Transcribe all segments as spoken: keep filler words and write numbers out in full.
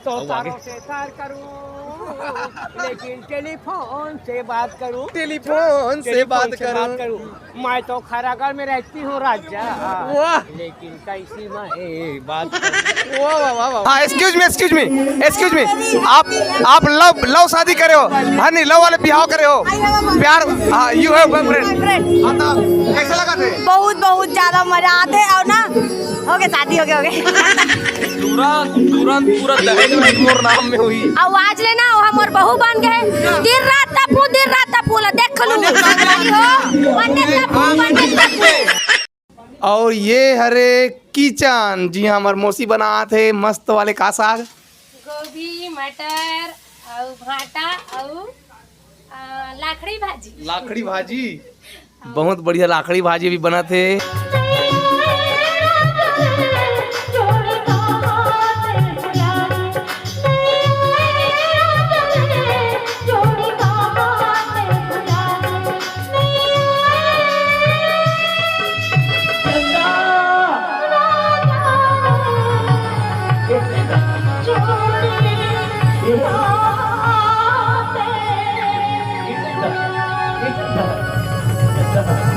तो तारों से तार करूं, लेकिन टेलीफोन से बात करूं। टेलीफोन से टेलीफोन बात से बात करूं। करूं। मैं तो खैरागढ़ में रहती हूँ राजा। वाह। लेकिन कैसी मैं बात करूं। वाह, वाह, वाह, वाह। हाँ, excuse me, excuse me, excuse me। आप, आप लव, लव शादी करे हो? हाँ, नहीं, लव वाले बिहाव करे हो? प्यार, हाँ, you have boyfriend। हाँ, तो कैसा लगा थे? बहुत, बहुत ज्यादा मजा आते और ना, हो गए, शादी हो गए, हो गए। तुरंत, तुरंत पूरा दहेज में मोर नाम में हुई। अब आज ले ना, वो हमर बहू बन गए। दिन रात तपू, दिन रात तपू ला, देख लू। हो, वन्ने तपू, वन्ने तपू। और ये हरे किचन, जी हाँ, हमर मौसी बनात हे मस्त वाले का साग? गोभी, मटर, अउ भाटा, अउ, अ, लाखड़ी भाजी। लाखड़ी भाजी, बहुत बढ़िया लाखड़ी भाजी भी बनत हे।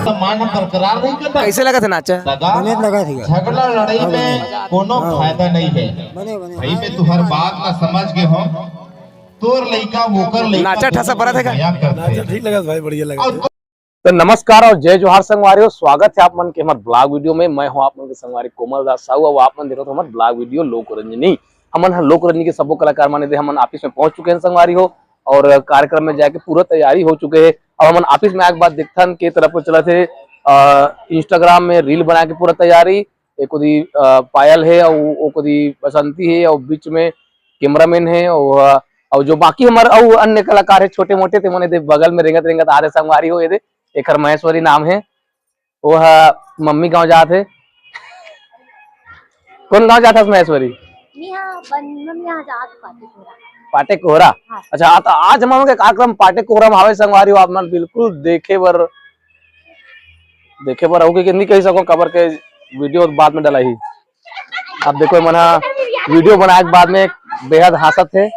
सम्मान हम बरकरार नहीं करता। कैसे लगा था नाचा? दादा, बने लगा था। झगड़ा लड़ाई में कोनो हाँ। फायदा नहीं है। बने, बने। भाई, मैं तुहर बात ला समझ गए हो। तोर लइका, वोकर लइका, नाचा ठसा दोनों परत हे का? मजाक करते हैं। नाचा ठीक लगा भाई, बढ़िया लगा। और तो नमस्कार और जय जोहार संगवारी हो, स्वागत है आप मन के हमर blog video में। मैं हूं आप मन के संगवारी कोमल दास साहू, अउ आप मन देखत हो हमर blog video लोक रंजनी। हमन ह लोक रंजनी के सबो कलाकार मन दे हमन office में पहुंच चुके हैं संगवारी हो, और कार्यक्रम में जाके पूरा तैयारी हो चुके है। अब हमन office में आए के बाद देखथन के तरफ चलत हे, अ, Instagram में reel बना के पूरा तैयारी, एक ओदी, अ, पायल हे अउ ओ कोदी बसंती हे अउ बीच में cameraman हे अउ, अ, अउ जो बाकी हमर अउ अन्य कलाकार हे छोटे मोटे, ते मन एदे बगल में रेंगत रेंगत आ रहे संगवारी हो। एदे एकर महेश्वरी नाम हे, वो ह मम्मी गांव जात हे। कौन गांव जात हस महेश्वरी? यहाँ बन-, हम यहाँ जात पाटे कोहरा। पाटे कोहरा? हाँ। अच्छा, आ, तो आज हमन के कार्यक्रम पाटे कोहरा में हावे संगवारी हो, आप मन बिल्कुल देखे बर देखे बर अहू के नहीं कही सको, काबर के video बाद में डलाही। अब देखो, मन हा video बनाए के बाद में बेहद हासत हे।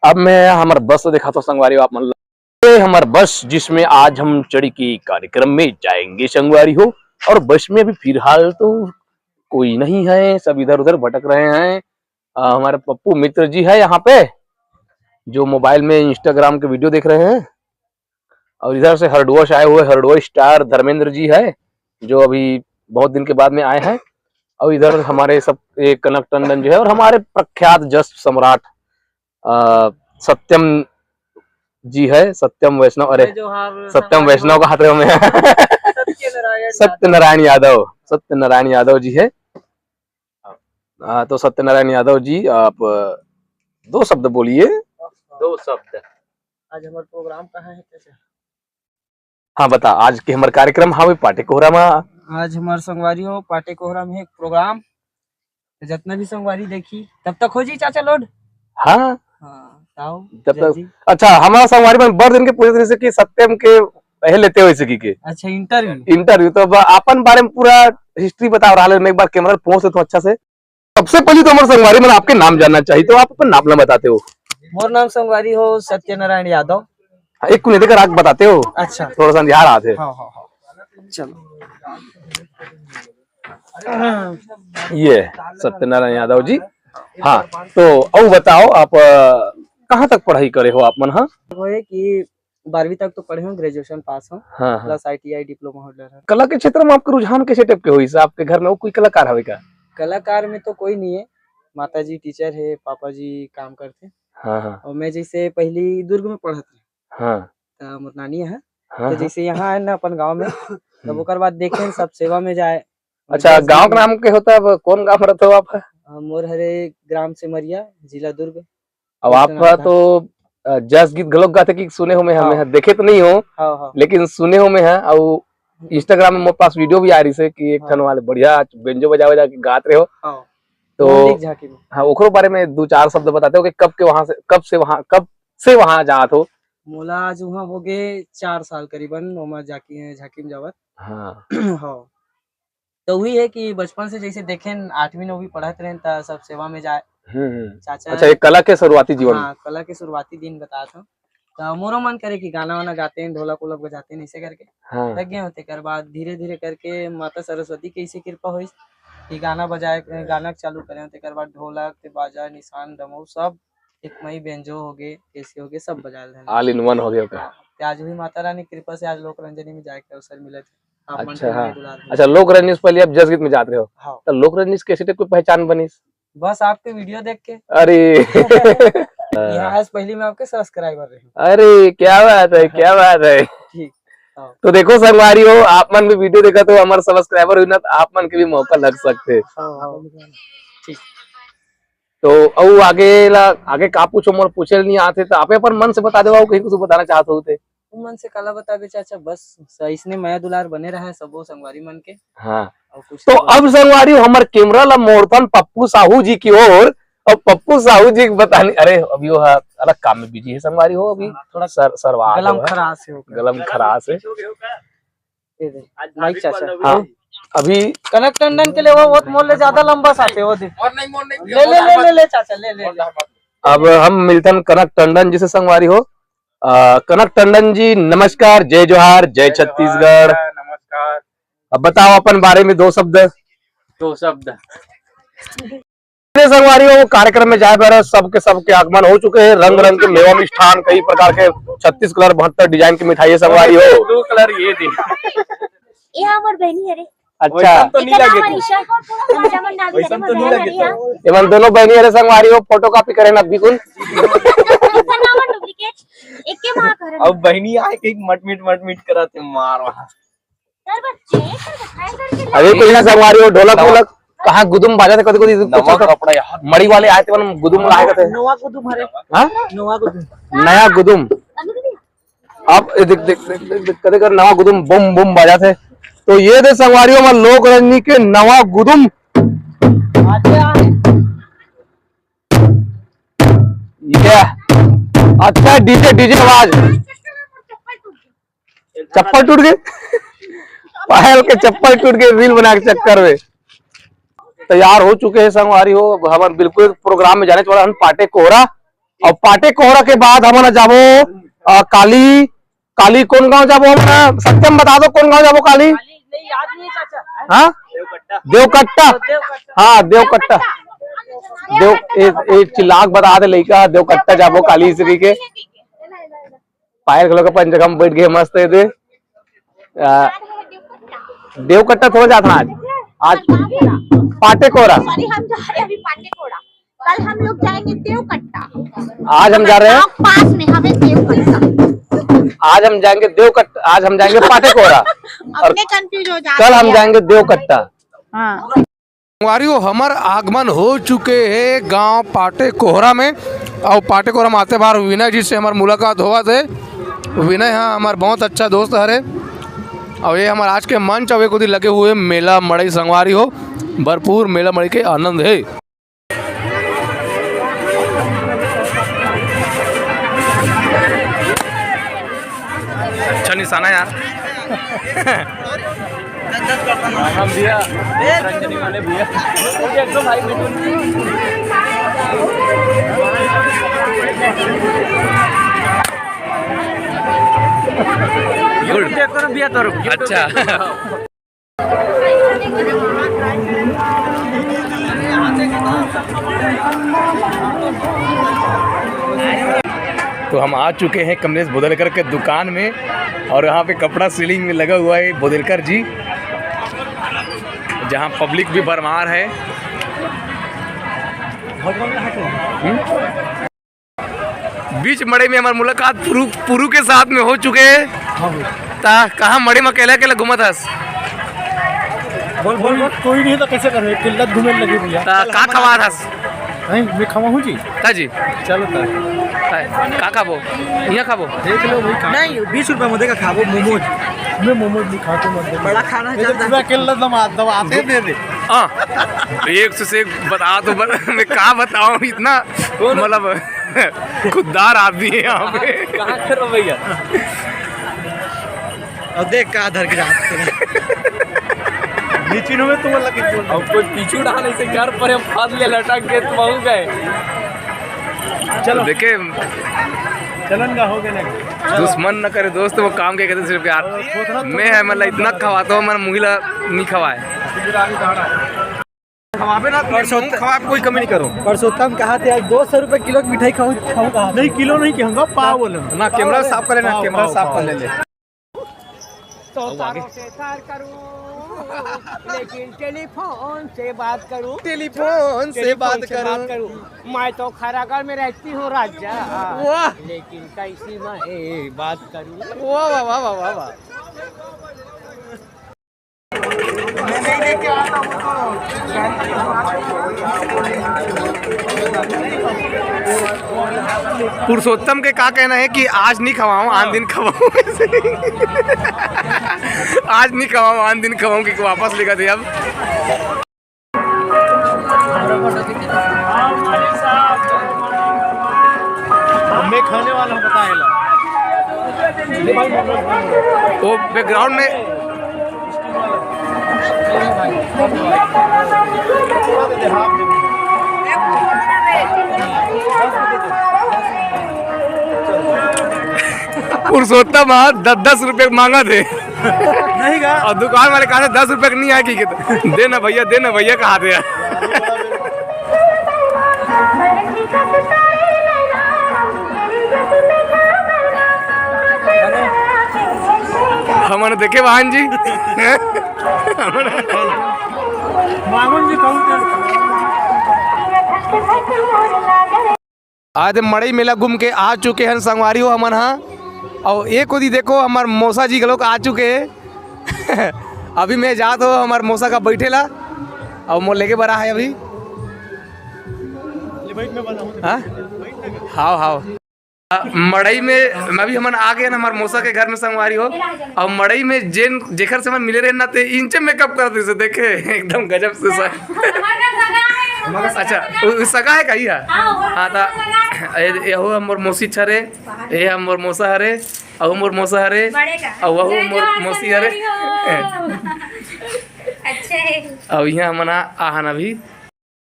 अब मैं हमर बस दिखाता हूँ संगवारी हो आप मन ला। ये हमर बस, जिसमें आज हम चढ़ के कार्यक्रम में जाएंगे संगवारी हो। और बस में अभी फिलहाल तो कोई नहीं है, सब इधर उधर भटक रहे हैं। अ, हमारे पप्पू मित्र जी है यहाँ पे, जो mobile में Instagram के video देख रहे हैं। और इधर से हरडुआ से आए हुए हरडुआ star धर्मेंद्र जी है, जो अभी बहुत दिन के बाद में आए हैं। और इधर हमारे सब, एक कनक टंडन जो है, और हमारे प्रख्यात जस सम्राट, अ, सत्यम जी है, सत्यम वैष्णव, अरे, जय जोहार, सत्यम संगवारी वैष्णव हो। का हाथ में है। सत्यनारायण सत्यनारायण यादव, सत्यनारायण यादव जी है। हाँ, तो सत्यनारायण यादव जी, आप, अ, दो शब्द बोलिए। दो शब्द। आज हमारा program कहाँ है, कैसे? हाँ, बता, आज के हमर कार्यक्रम हावे पाटे कोहरा मा। आज हमर संगवारी हो पाटे कोहरा में एक program, तो जितना भी संगवारी देखी, तब तक हो जी चाचा load। हाँ। हाँ, ताऊ, जब जय तक जी। अच्छा, हमारा संगवारी मन बर दिन के पूछत रहिसे कि सत्यम के पहले लेते हो इसे की के। अच्छा, interview। Interview, तो अब अपन बारे में पूरा history बताओ रहा है, मैं एक बार camera पहुंच तो अच्छा से। सबसे पहले तो हमारे संगवारी मन आपके नाम जानना चाहिए, तो आप अपन नाम ना बताते हो। मोर नाम संगवारी हो सत्यनारायण यादव। हाँ, एक मिनट, देकर आग बताते हो। अच्छा। थोड़ा सा अंधियार आते। हाँ, हाँ, हाँ। चलो। ये सत्यनारायण यादव जी। हाँ, तो अब बताओ आप, अ, कहाँ तक पढ़ाई करे हो आप मन? हाँ, वो है कि बारहवीं तक तो पढ़े हूँ, graduation pass हूँ, हाँ, हाँ। Plus I T I diploma holder है। कला के क्षेत्र में आपके रुझान कैसे type के होइस? आपके घर में वो कोई कलाकार हवे का? कलाकार में तो कोई नहीं है, माता जी teacher है, पापा जी काम करते। हाँ, हाँ। और मैं जैसे पहली दुर्ग में पढ़त रहे। हाँ। त मोर नानी है। हाँ, तो हाँ। जैसे यहाँ है ना अपन गांव में, तब हम्म। ओकर बाद देखे सब सेवा में जाए। अच्छा, दस गांव दिन का नाम के होता है, अब कौन गांव में रहते हो आप? अ, मोर हरे ग्राम सेमरिया, जिला दुर्ग। अब आप कृष्णनाथ धाम। तो, अ, जस गीत घलोक गाते कि सुने हो में हमें हाँ। देखे तो नहीं हो, हाँ, हाँ। लेकिन सुने हो में है। और हम्म। Instagram में मोर पास video भी आ रही से कि एक हाँ। ठन वाले बढ़िया बेंजो बजा बजा के गात रहे हो। हाँ। तो मौलिक झांकी में। हाँ, ओकरो बारे में दो चार शब्द बताते हो कि कब के वहां से, कब से वहां, कब से वहां जात हो? मोला आज वहां हो गए चार साल करीबन, ओमा झांकी, झांकी में जावत। हाँ। हाँ। तो वही है कि बचपन से जैसे देखेन, आठवीं नौवीं पढ़त रहेन, त सब सेवा में जाए। हम्म, हम्म। चाचा अच्छा, ये कला के शुरुआती जीवन। हाँ, कला के शुरुआती दिन बतात हूँ। त मोरो मन करे कि गाना वाना गाते हैं, ढोलक वोलक बजाते हैं, ऐसे करके हाँ। लग गए हों। तेकर बाद धीरे धीरे करके माता सरस्वती के ऐसे कृपा होइस कि गाना बजाए, गाना चालू करे हों। तेकर बाद ढोलक, ते बाजा, निशान, डमरू सब, एक मई बेंजो हो गए, केसी हो गए, सब बजा लेते हैं। All in one हो गए ओकर। हाँ, ते आज भी माता रानी कृपा से आज लोक रंजनी में जाए के अवसर मिले थे। आप मन अच्छा, के हाँ। मया दुलार हो। अच्छा, लोक रंजनी से पहले आप जस गीत में जात रहे हो। हाँ। तो लोक रंजनी से कैसे कोई पहचान बनिस? बस आपके वीडियो देख के। अरे। यहाँ आज पहली मैं आपके सब्सक्राइबर रही हूँ। अरे, क्या बात है, क्या बात है। ठीक। हाँ। तो देखो संगवारी हो, आप मन भी वीडियो देखा तो हमारे सब्सक्राइबर हुई ना, तो आप मन के भी मौका लग सकते। हाँ, हाँ। ठीक। तो अउ आगे ला, आगे का पूछो, मोर पूछे नहीं आते, तो आप अपन मन से बता देवा, कहीं कुछ बताना चाहते होते। मन से काला बताबे चाचा, बस अइसने मया दुलार बने रहे सबो संगवारी मन के। हाँ। और कुछ तो नहीं। अब संगवारी हो, हमर कैमरा ला मोड़थन पप्पू साहू जी की ओर, और पप्पू साहू जी के बतानी, अरे अभी वो है, अलग काम में बिजी है संगवारी हो, अभी हाँ, थोड़ा सर, सरवा गलम है। खरास है ओकर। गलम खरास है। ये दे, आज माइक भाभी चाचा। कॉल हाँ, अभी कनक टंडन के लिए वो, वो मोर ले ज्यादा लंबा साथे, वो दे। और नहीं, मोर नहीं, ले, ले, ले, ले, ले, चाचा, ले, ले, ले। अब हम मिलथन कनक टंडन जी से संगवारी हो। अ, कनक टंडन जी, नमस्कार, जय जोहार, जय जय जोहार, छत्तीसगढ़। नमस्कार। अब बताओ अपन बारे में दो शब्द। दो शब्द। संगवारी हो, वो कार्यक्रम में जाए बर सबके, सबके आगमन हो चुके हैं। रंग रंग के मेवा मिष्ठान, कई प्रकार के छत्तीस कलर, बहत्तर डिजाइन की मिठाई है संगवारी हो। दो कलर ये दे। ये हमर बहनी हरे। अच्छा। वैसन तो नहीं एकर नाम लगे थे। अनिशा। हम जमन नाम वैसन करे तो नहीं मनाया लगे हरे थे। यहाँ। एमन दोनों बहनी हरे संगवारी हो, फोटो कॉपी करे ना बिल्कुल। एकर नाम डुप्लीकेट। एक के माँ करे। अब बहनी आए के मट मिट, मट मिट करत है, मार वहाँ। अरे कोई ना संगवारी हो, ढोलक वोलक कहाँ गुदुम बाजा थे, कभी कभी नवा कुछ तो कपड़ा यार। मड़ी वाले आए थे, मन गुदुम लाए थे। नवा गुदुम हरे। हाँ? नवा गुदुम। नया गुदुम। अब ये देख, देख, देख, देख, देख, कदे कर नवा गुदुम बम बम बाजा थे। तो ये दे संगवारी हो, हमर लोक रंजनी के नवा गुदुम। ये अच्छा डीजे, डीजे आवाज। चप्पल टूट गए। पायल के चप्पल टूट गए रील बना के चक्कर में। तैयार हो चुके हैं संगवारी हो, अब हमन बिल्कुल प्रोग्राम में जाने वाला हन पाटे कोहरा। और पाटे कोहरा के बाद हमन जाबो, अ, काली, काली कौन गांव जाबो हमन? सत्यम बता दो कौन गांव जाबो काली? हाँ, देवकट्टा। हाँ, देवकट्टा। देव, ए, ए चिल्लाक बता दे लइका, देवकट्टा जाबो काली श्री के। पायल घलो के अपन जगह में बैठ गए मस्त है दे। आ, देवकट्टा थोड़ा जात आज। आज पाटे कोहरा। सॉरी, हम जा रहे हैं अभी पाटे कोहरा। कल हम लोग जाएंगे देवकट्टा। आज हम जा रहे हैं। गाँव पास में हमें देवकट्टा। आज हम जाएंगे देवकट्टा, आज हम जाएंगे पाटे कोहरा। और अपने कंफ्यूज हो जाते कल हम हैं। जाएंगे देवकट्टा। हाँ। संगवारी हो, हमर आगमन हो चुके हे गांव पाटे कोहरा में। अउ पाटे कोहरा में आते बार विनय जी से हमर मुलाकात होवत हे। विनय ह हमर बहुत अच्छा दोस्त हरे। अउ ये हमर आज के मंच, अउ एक ओती लगे हुए मेला मड़ई संगवारी हो, भरपूर मेला मड़ई के आनंद हे। अच्छा निशाना यार। हम भैया, रंजनी वाले भैया। एकदम भाई। YouTube देखो ना भैया, तोर YouTube अच्छा। देखो। तो हम आ चुके हैं कमलेश बोदलकर के दुकान में, और यहाँ पे कपड़ा सीलिंग में लगा हुआ है बोदलकर जी, जहाँ पब्लिक भी भरमार है। हम्म? बीच मड़ई में हमर मुलाकात पुरू, पुरू के साथ में हो चुके हे। हाँ भाई। ता कहाँ मड़ई में अकेला अकेला घूमत हस? बोल, बोल, बोल। कोई नहीं तो कैसे करो? किल्लत घूमे लगी भैया। ता का खवात हस? नहीं, मैं खवाहूँ जी। का जी? चलो ता। का, का खाबो? यहाँ खाबो? देख लो भाई, खा। नहीं, बीस रुपये में देगा खाबो मोमोज। मैं मोमोज नहीं खाता, मत दे। बड़ा खाना ये तो चाहता है। पूरा किल्लत दबा, दबाते दे दे। हाँ। एक से, से एक बता तो बर-, मैं का बताऊँ इतना, बोलो। मतलब खुददार आदमी है यहाँ पे। कहाँ कर रहा भैया? अब देख कहाँ धर के जाते हैं। नीचे में तुम लगे। अब कोई पीछू डाल ऐसे घर पर हम फांद ले लटक के तो हो गए। चलो। देखे, चलन का हो गया ना। दुश्मन न करे दोस्त, वो काम के कहते सिर्फ यार। मैं है मतलब इतना खवाता हूँ, मन मुहिला नहीं खवाए। खवाबे ना, परसोत्तम खवाब कोई कमी नहीं करो। परसोत्तम कहा थे आज दो सौ रुपए किलो की मिठाई खाऊं, खाऊं कहा। नहीं, किलो नहीं कहूंगा, पाव बोले। ना, कैमरा साफ कर लेना, पाव, कैमरा पाव, साफ कर पाव। ले ले। तो तारों से तार करूं, लेकिन टेलीफोन से बात करूं। टेलीफोन से टेलीफोन बात से करूं। बात करूं। मैं तो खैरागढ़ में रहती हूँ राजा। वाह। लेकिन कैसी मैं बात करूं। वाह, वाह, वाह, वाह, वाह, वाह। पुरुषोत्तम के का कहना है कि आज नहीं खवाऊं, आन दिन खवाऊं। आज नहीं खवाऊं, आन दिन खवाऊं, कि वापस लेकर दे अब। मैं खाने वाला हूँ, बताए ला। वो बैकग्राउंड में पुरुषोत्तम हाँ दस दस रुपये मांगा थे। नहीं गा। और दुकान वाले कहा थे, "दस रुपये का नहीं आएगी।" कि दे ना भैया, दे ना भैया, कहा थे यार। हमन देखे बहन जी। मांगन जी कहूँ। आज मड़ई मेला घूम के आ चुके हन संगवारी हो हमन हा। अउ एक ओदी देखो, हमर मौसा जी घलोक आ चुके हे। अभी मैं जात हो हमर मौसा का बैठे ला, अउ मोर लेके बरा है अभी। हाँ? हाव, हाव। अ, मड़ई में अभी हमन आ गए ना हमर मौसा के घर में संगवारी हो। अउ मड़ई में जेन, जेकर से हमन मिले रहे ना, ते इंचे मेकअप कर दिस, देखे, एकदम गजब से सा-, अच्छा, उ सगा है का ही है? हाँ, हाँ, ता, ए, ए, हो हमर मौसी छरे, ए हमर मौसा हरे, अउ हमर मौसा हरे, बड़े का। अउ वहु जय हमर जोहार मौसी हरे। संगवारी हो। अच्छा है। अउ यहाँ हमन आ, आहन अभी,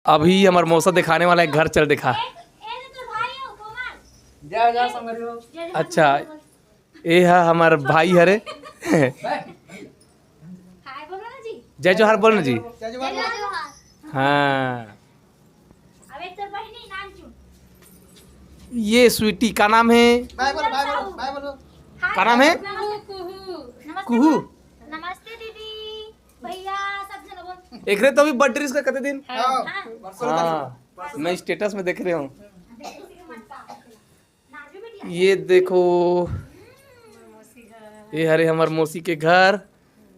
अभी हमर मौसा दिखाने वाला है घर, चल दिखा। ए, ए तो भाई हो, कोमल। जा, जा, संगवारी हो। अच्छा, ए हा हमर भाई हरे। हाय बोलो ना जी। जय जोहार बोल ना जी। जय जोहार। हाँ। अबे तो बहिनी नाम चुन। ये स्वीटी का नाम है? बाय बोलो, बाय बोलो, बाय बोलो। हाय का नाम है? कुहू, कुहू। नमस्ते कुहू। बोलो। नमस्ते दीदी, भैया, सब जन बोल। एकरे तो अभी बर्थडे इसका कते दिन? हाँ। हाँ। हाँ, मैं स्टेटस में देख रहे हूँ। ये देखो, ये हरे हमर मौसी के घर,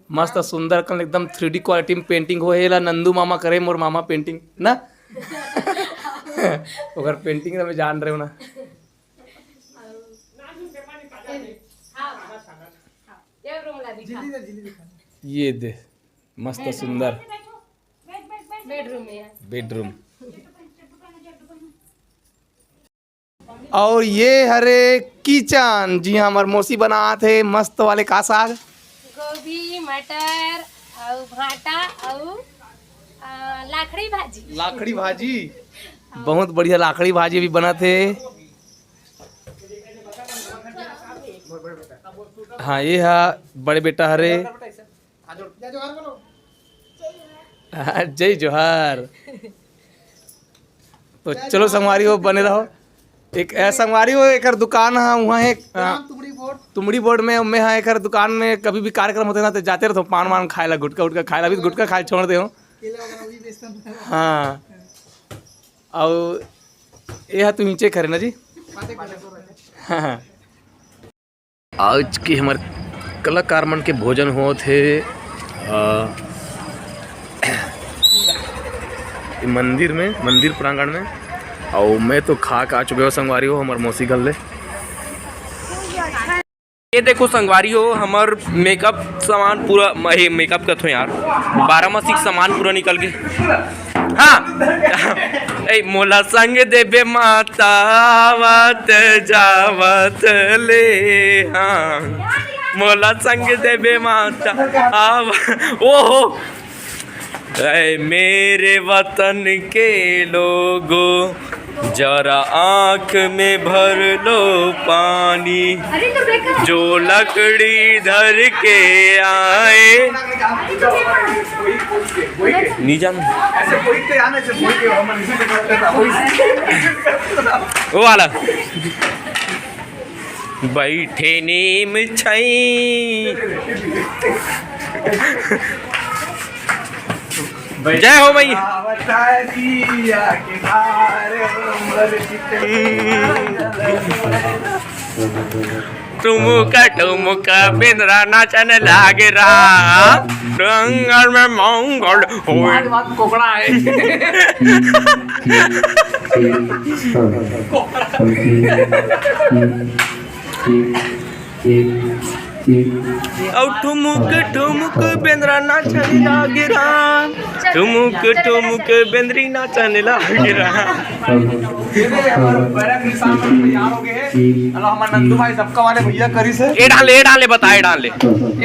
मस्त सुंदर कन एकदम थ्री डी क्वालिटी में पेंटिंग होए हे। एला नंदू मामा करे, मोर मामा पेंटिंग ना। ओकर पेंटिंग ला मैं जान रहे हो ना। ये दे, मस्त सुंदर बेडरूम में है। बेडरूम। अउ ये हरे किचन, जी हाँ, हमर मौसी बनात हे मस्त वाले का साग? गोभी, मटर अउ भांटा अउ, आ, लाखड़ी भाजी। लाखड़ी भाजी, बहुत बढ़िया लाखड़ी भाजी भी बनत हे। हाँ, ये हा बड़े बेटा हरे। हाँ, जय जोहार। तो चलो संगवारी हो, बने रहो। एक, ए, संगवारी हो, एकर दुकान हा, उहाँ हे, आ, तुमड़ी बोर्ड। तुमड़ी बोर्ड में, में हा, एकर दुकान में कभी भी कार्यक्रम होथे ना, तो जाते रहिथों पान वान खाए ला, गुटखा उटखा खाए ला। अभी गुटखा खाए छोड़ दे हो। केला वगैरह वही बेचता हूँ। हाँ। अउ ये हा तू नीचे खड़े ना जी। हाँ, हाँ। आज के हमर कलाकार मन के भोजन होत हे, अ, मंदिर में, मंदिर प्रांगण में। अउ मैं तो खा के आ चुके हो संगवारी हो, हमर मौसी घर ले। ये देखो संगवारी हो, हमर मेकअप सामान पूरा, म-, हे, मेकअप करत हो यार, बारामासी के सामान पूरा निकल गे। हाँ। ए, मोला संग देबे माता, आवत जावत ले, हाँ। मोला संग देबे माता, आव-, ओहो। ऐ मेरे वतन के लोगों, जरा आँख में भर लो पानी। जो लकड़ी धर के आए। नी जान। वो वाला। बैठे नीम छई। जय हो भैया। ठुमुक ठुमुक बेंदरा नाचन लागे रहा, जंगल में मंगल होए। बात कोकड़ा है। अउ ठुमुक ठुमुक बेंदरा नाचन लागे रहा, ठुमुक ठुमुक बेंदरी नाचन लागे रहा। ये दे, हमर बैरक निशान तैयार हो गए हैं। अरे, हमर नंदू भाई सबका वाले भैया करी से। ए डाले, ए डाले, बता, ए डाले।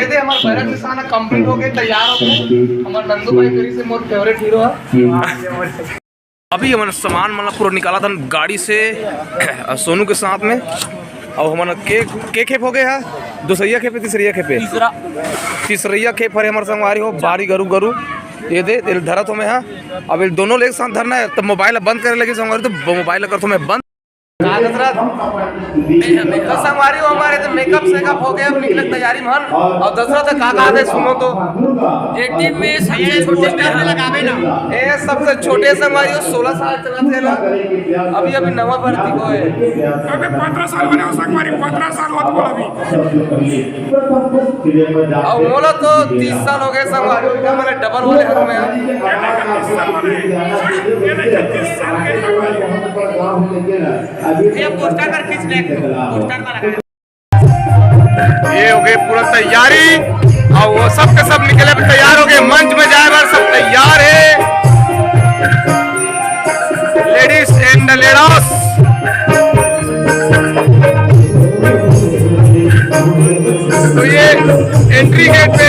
ये दे, हमर बैरक निशान complete हो गए, तैयार हो गए। हमर नंदू भाई करी से मोर favourite hero है। अभी हमन सामान मन ला पूरा निकालत हन गाड़ी से, अ, सोनू के साथ में। अउ हमन के, के खेप हो गए है? दूसरिया खेप है, तीसरिया खेप है? तीसरा। तीसरिया खेप हरे हमर संगवारी हो, बारी गरु गरु। ये दे, ये धरत हो मैं, हाँ। अब ये दोनों ले एक साथ धरना है, तब मोबाइल बंद करे लगे संगवारी, तो मोबाइल कर तो मैं बंद। का दशरथ? तो संगवारी हो हमर तो makeup सेकअप हो गए, अब निकले तैयारी मन। अउ दशरथ का कहा थे, सुनो तो। ये टीम में सबसे छोटे में लगावे ना। ए, सबसे छोटे संगवारी हो, सोलह साल चला थे ना। अभी, अभी नवा भर्ती होए। अबे पन्द्रह साल वाले हो संगवारी, पन्द्रह साल होत बोल अभी। अउ मोला तो तीस साल हो गए संगवारी, का माने double वाले हर में। ये पोस्टर पर खींच ले, पोस्टर पर लगा। ये हो गए पूरा तैयारी, अउ वो सब के सब निकले, तैयार हो गए, मंच में जाए बर सब तैयार है। Ladies and leaders, तो ये entry gate पे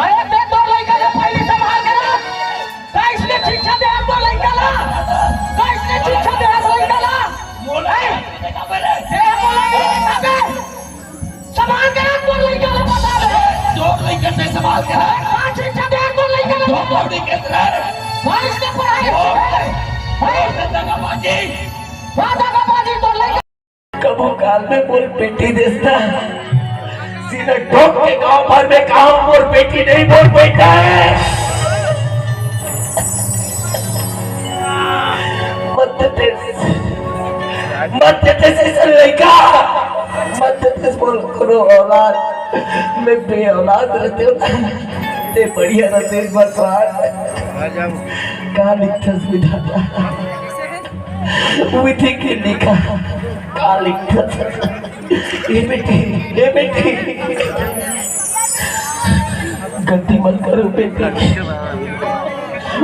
अरे, ते तोर लइका ला पहिली संभाल के रख। कइसने शिक्षा दे तोर लइका ला? कइसने शिक्षा दे तोर लइका ला? मोला ए, ते मोला नहीं सिखाबे। संभाल के रख तोर लइका ला, बता दे। तोर लइका से संभाल के रख। कइसने शिक्षा दे तोर लइका ला? तोर लइका से रख। कइसने पढ़ाई? ओए, ओए, दगाबाजी। वाह, दगाबाजी तोर लइका। कभू काल में मोर बेटी देस ना, सीधा ठोक के गांव भर में कहां मोर बेटी नहीं, मोर बेटा है। मत देस, मत देस अइसन लइका, मत देस मोर कोनो औलाद। मैं बे औलाद रहतेंव ना, ते बढ़िया रहतेस भगवान। का लिखथस विधाता? विधि के लिखा, का लिखथस? ए बेटी, ए बेटी, गलती मत करो बेटी।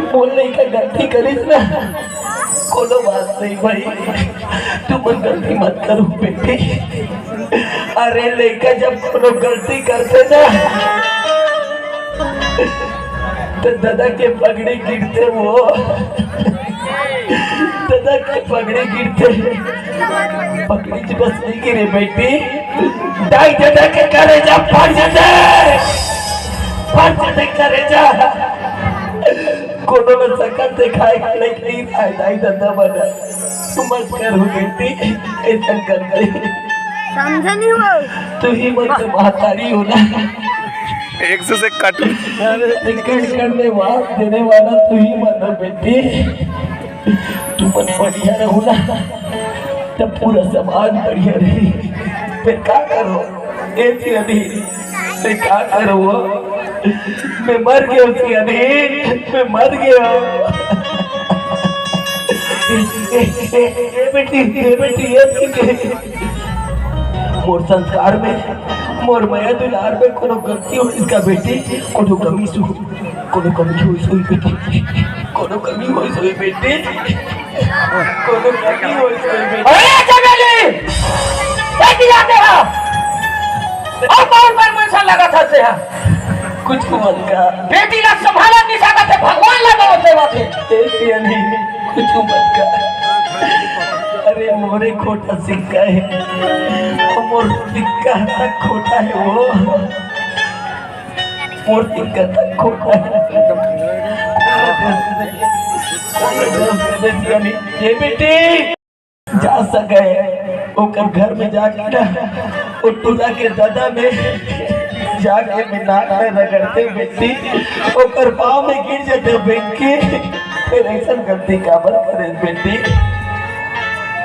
मोर लइका गलती करिस ना, कोनो बात नहीं भाई, तुमन गलती मत करो बेटी। अरे लइका जब कोनो गलती करथे ना, त ददा के पगड़ी गिरथे वो, ददा के पगड़ी गिरथे। पगड़ी च बस नहीं गिरे बेटी, दाई ददा के करेजा फट जाथे, फट जाथे करेजा। कोनो ल सकल देखाय के लइक नहीं आय, दाई ददा बना। मत करो बेटी, अइसन गलती। समझे नहीं हो। तुही मन के महतारी हो ना। एक सौ से कट। अरे, टिकट करने वास देने वाला तुही मन हो बेटी। तुमन बढ़िया रहो ना, तब पूरा समाज बढ़िया रही। फेर का करो? ए जी अभी, फेर का करो? मैं मर गेंव जी अभी, मैं मर गेंव। ए, ए, ए, ए बेटी, ए बेटी, ए बेटी। मोर संस्कार में, मोर मया दुलार में कोनो गलती होइस का बेटी? कोनो कमी सु-, कोनो कमी होइस होही बेटी? कोनो कमी होइस होही बेटी? कोनो कमी होइस होही बेटी? अरे चमेली! ए दिया दे हा! अउ कौन पर मुझे लगा था से हा? कुछ मत का। बेटी ला संभाला नहीं सकत हे, भगवान ला बहुत सेवा थे। ए सियानी, कुछ मत का। अरे मोरे खोटा सिक्का हे, मोर सिक्का तक खोटा हे वो, मोर सिक्का तक खोटा हे। ये बेटी जा सके, ओकर घर में जाके ना, ओ टूरा के ददा में जाके में नाक में रगड़ते बेटी, ओकर पाँव में गिर जाते बेटी। फिर ऐसन गलती काबर करे बेटी,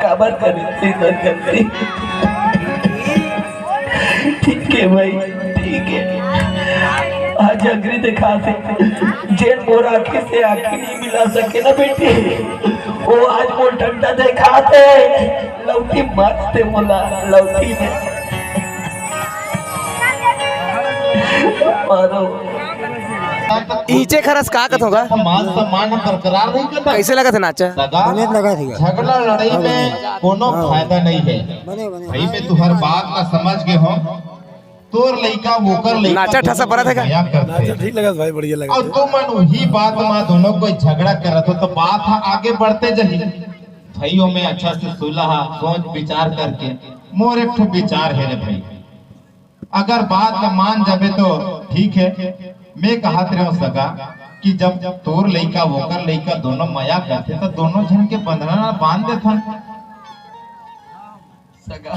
काबर करे ऐसन गलती? ठीक है भाई, ठीक है। आज अग्नि दिखा दे, जेन मोर आँखी से आँखी नहीं मिला सके ना बेटी, वो आज मोर डंडा दिखा दे, लौटी मार दे मोला, लौटी में मारो। इचे खरस का कथों गा? मान सम्मान बरकरार नहीं करता। कैसे लगत हे नाचा? सगा, बने लगा थी। झगड़ा लड़ाई में कोनो हाँ। फायदा नहीं है। बने, बने। भाई, मैं तुहर बात ला समझ गए हूँ। तोर लइका, वोकर लइका, नाचा ठसा दोनों परत हे का? मया करथे। नाचा ठीक लगत भाई, बढ़िया लगत अउ हे। तुमन उही बात मा दोनों कोई झगड़ा करत हो, तो बात ह आगे बढ़ते जही। भाई, ओमे अच्छा से सुलह, सोच विचार करके, मोर एक ठो विचार हे रे भाई। अगर बात ला मान जाबे तो ठीक है। मैं कहत रहे हूँ सगा कि जब तोर लइका, वोकर लइका दोनों मया करथे, तो दोनों झन के बंधना ला बांध देथन। सगा,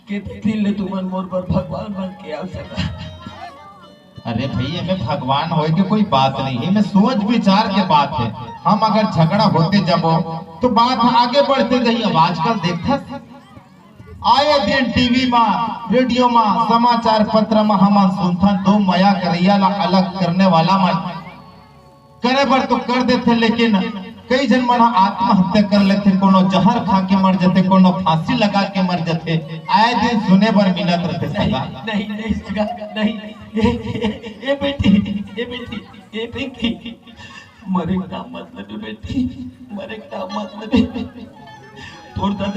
के दिन ले तुमन मोर बर भगवान बन के आव सगा। अरे भाई, एमे भगवान होए के कोई बात नहीं है, एमे सोच विचार के बात है। हम अगर झगड़ा होते जाबो तो बात आगे बढ़ते जाही। अब आजकल देखथस, आए दिन टीवी मा, रेडियो मा, समाचार पत्र मा हमन सुनथन, दो मया करइया ला अलग करने वाला मन करे बर तो कर देथे, लेकिन कई झन मन ह आत्महत्या कर लेथे, कोनो जहर खा के मर जथे, कोनो फांसी लगा के मर जथे। आए दिन सुने बर मिलत रथे सगा। नहीं, नहीं सगा, नहीं। ए, ए, ए बेटी, ए बेटी, ए पिंकी, मरे का मतलब है बेटी, मरे का मतलब है। तोर दादा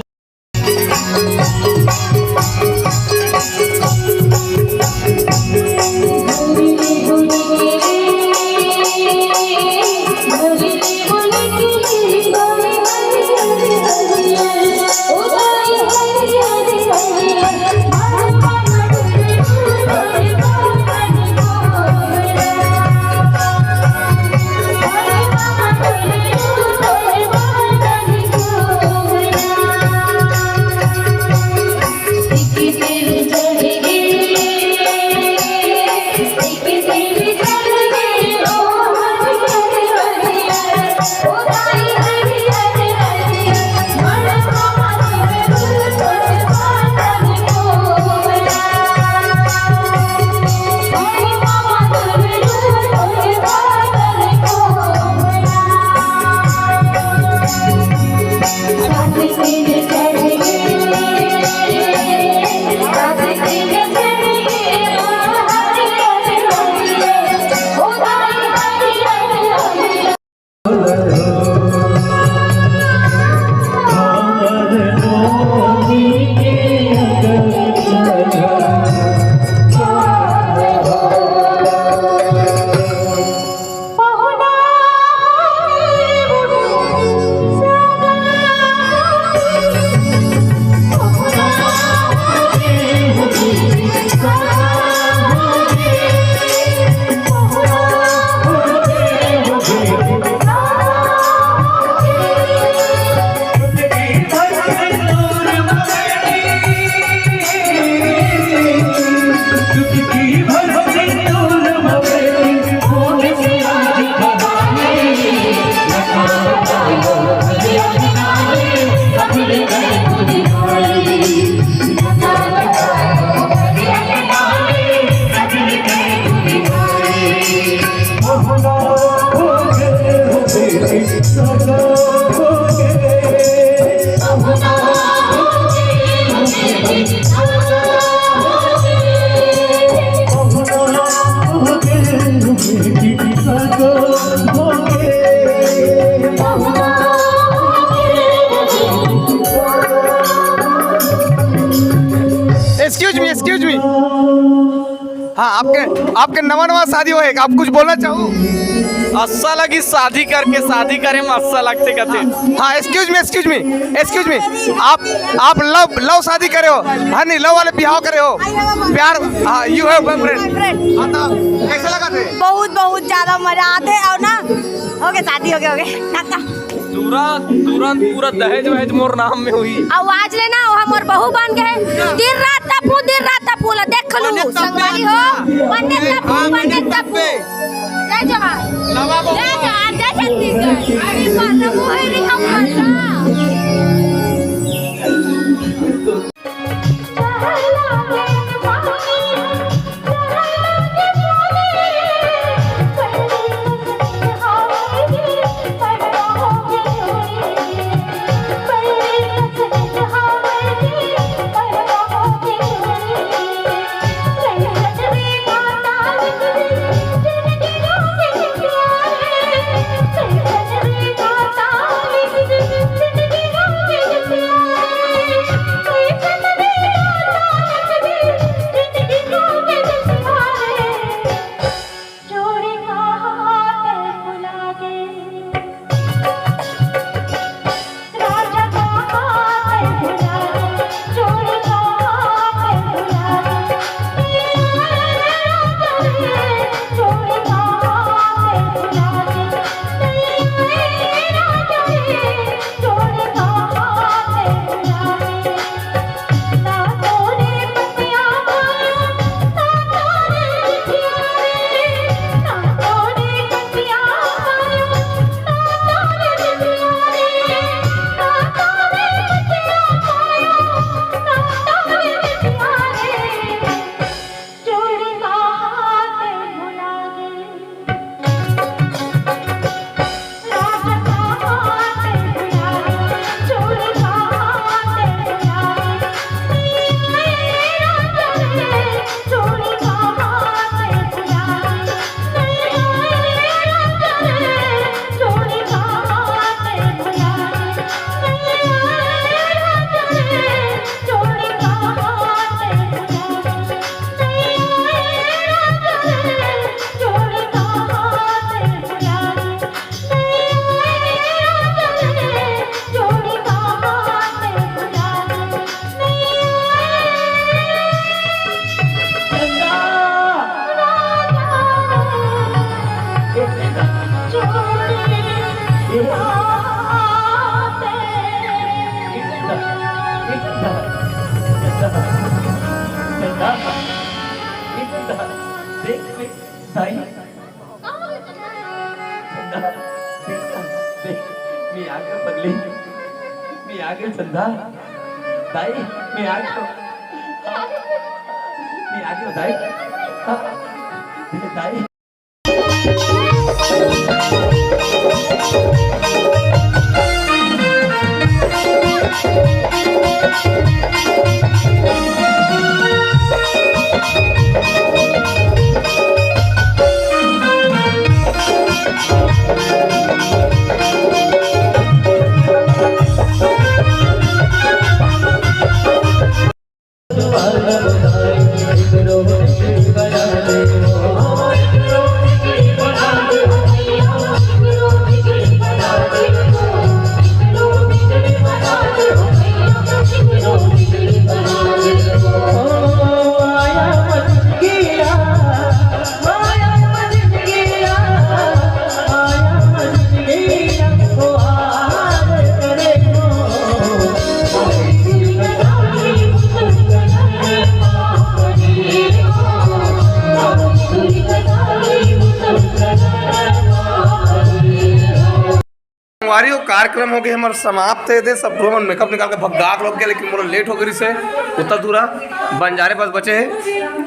Excuse me, excuse me. हाँ, आपके, आपके नवा नवा शादी होए, आप कुछ बोलना चाहो? अच्छा लगी शादी करके, शादी करे में अच्छा लगथे कथे। हाँ, excuse me, excuse me, excuse me. आप, आप love, love शादी करे हो? हाँ, नहीं, love वाले बिहाव करे हो? प्यार, हाँ, you have boyfriend. हाँ, तो कैसे लगा थे? बहुत, बहुत ज्यादा मजा आथे। और ना, हो गए, शादी हो गए, हो गए, टाटा। तुरंत, तुरंत पूरा दहेज वहेज मोर नाम में हुई। आवाज लेना, वो हमर बहू बन गए। दिन रात तपू, दिन रात तपू ला देख लू, संगवारी हो। बने तपू, बने तपू। जय जोहार। जय जोहार, जय छत्तीसगढ़। अरे बाप रे, वो है रे हम मजा। देख, देख, दाई। चंदा, देख, देख, मी आ गयो पगली, मी आ गयो चंदा, दाई, मी आ गयो, मी आ गयो दाई, हाँ, दाई। संगवारी हो, कार्यक्रम हो गए हमारे समाप्त। ये दे सब लोगन मेकअप निकाल के भगा के लोग गए, लेकिन मोला लेट हो गई से उतना दूरा बंजारे बस बचे है।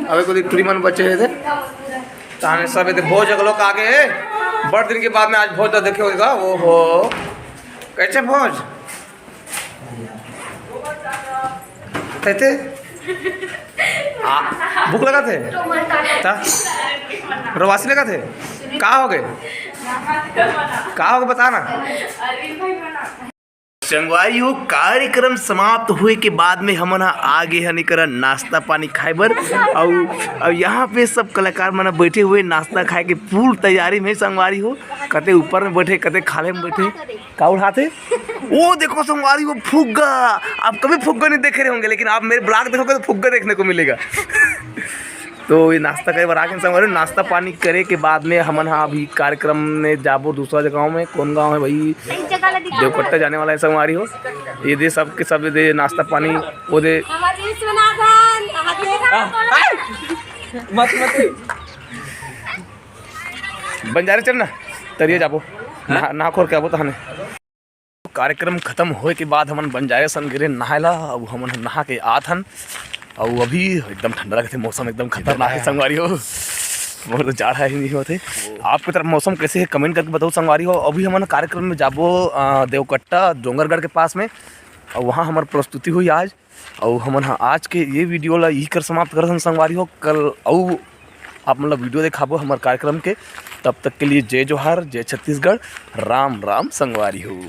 अबे कोई टूरी मन बचे है दे। ताने सब ये दे भोज अगलो का आगे है। बड़ दिन के बाद में आज भोज तो देखे होगा। ओहो, कैसे भोज? कहते आ, भूख लगा थे? ता? रोवासी लगा थे? का हो गए? का हो गए, बता ना। संगवारी हो, कार्यक्रम समाप्त होए के बाद में हमन ह आ गे हन एकरा नाश्ता पानी खाए बर। अउ, अउ यहाँ पे सब कलाकार मन बैठे हुए, नाश्ता खाए के फुल तैयारी में संगवारी हो। कते ऊपर में बैठे, कते खाले में बैठे। का उड़ाथे? वो देखो संगवारी, वो फुग्गा। आप कभी फुग्गा नहीं देखे रहे होंगे, लेकिन आप मेरे ब्लॉग देखोगे तो फुग्गा देखने को मिलेगा। तो ये नाश्ता करे बर आ गे संगवारी, नाश्ता पानी करे के बाद में हमन ह अभी कार्यक्रम में जाबो दूसरा जगह में। कौन गांव है भाई? सही जगह ला दिखा। देवकट्टा जाने वाला है संगवारी हो। ये दे सब के सब दे नाश्ता पानी, वो दे। हमारे विश्वनाथन, हमारे मत, मत। बंजारे चल ना, तरिया जाबो। नहा, नहा खोर के आबो तहने। कार्यक्रम खत्म होए के बाद हमन बंजारे सन गिरे नहाए ला। अब हमन ह नहा के आत हन। अउ अभी एकदम ठंडा लगथे, मौसम एकदम खतरनाक है संगवारी हो। मोर तो जाड़ा ही नहीं होथे। आपके तरफ मौसम कैसे है, कमेंट करके बताओ संगवारी हो। अभी हमन कार्यक्रम में जाबो, अ, देवकट्टा डोंगरगढ़ के पास में, अउ वहाँ हमर प्रस्तुति हुई आज। अउ हमन ह आज के ये वीडियो ला यही कर समाप्त करत हन संगवारी हो। कल अउ आप मन ला वीडियो देखाबो हमर कार्यक्रम के। तब तक के लिए जय जोहार, जय छत्तीसगढ़, राम राम संगवारी हो।